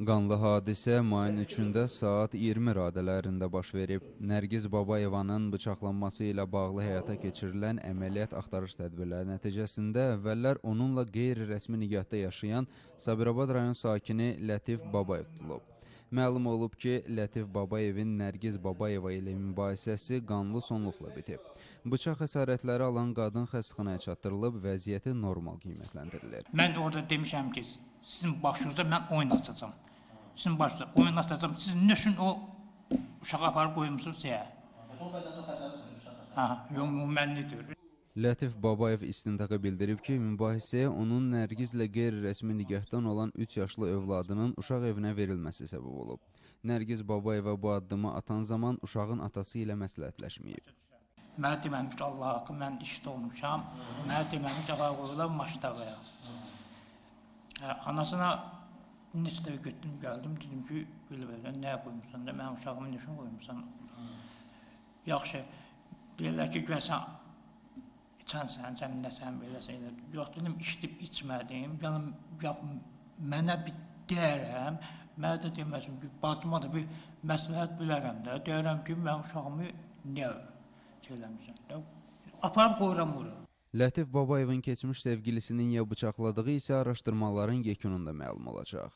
Qanlı hadisə mayın 3-də saat 20 radələrində baş verib. Nərgiz Babayevanın bıçaqlanması ilə bağlı həyata keçirilən əməliyyat axtarış tədbirləri nəticəsində əvvəllər onunla qeyri-rəsmi nigahda yaşayan Sabirabad rayon sakini Lətif Babayev tutulub. Məlum olub ki, Lətif Babayevin Nərgiz Babayeva ilə mübahisəsi qanlı sonluqla bitib. Bıçaq xəsarətləri alan qadın xəstəxanaya çatdırılıb, vəziyyəti normal qiymətləndirilir. Mən orada demişəm ki, sizin başınızda mən oyun açacağam. Sizin başınızda oyun açacağam. Siz nə üçün o uşağı aparıb qoymusunuz şeyə? Sol bədəndə xəsarət olub, bıçaq xəsarəti. Hə, yox, o mənli deyil. Lətif Babayev istintaqa bildirib ki, mübahisəyə onun Nərgizlə qeyri-rəsmi nigahdan olan 3 yaşlı övladının uşaq evinə verilməsi səbəb olub. Nərgiz Babayeva bu addımı atan zaman uşağın atası ilə məsləhətləşməyib. Mənə deməmiş ki, Allah haqqı, mən işdə olmuşam. Mənə deməmiş ki, ağa qoyular Maşdağıya. Anasına neçə dəfə getdim, gəldim, dedim ki, belə-belə, nəyə qoymusan da, mənim uşağımı nə üçün qoymusan? Yaxşı, deyirlər ki, görsən, içənsən, sən nəsən, beləsən, elə. Yox, dedim, içdim, içmədim, yəni, mənə bir deyərəm, mənə də deməsin ki, bacıma da bir məsləhət bilərəm də, deyərəm ki, mən uşağımı niyə şey eləmişəm də, aparıb qoyuram ora. Lətif Babayevin keçmiş sevgilisinin niyə bıçaqladığı isə araşdırmaların yekununda məlum olacaq.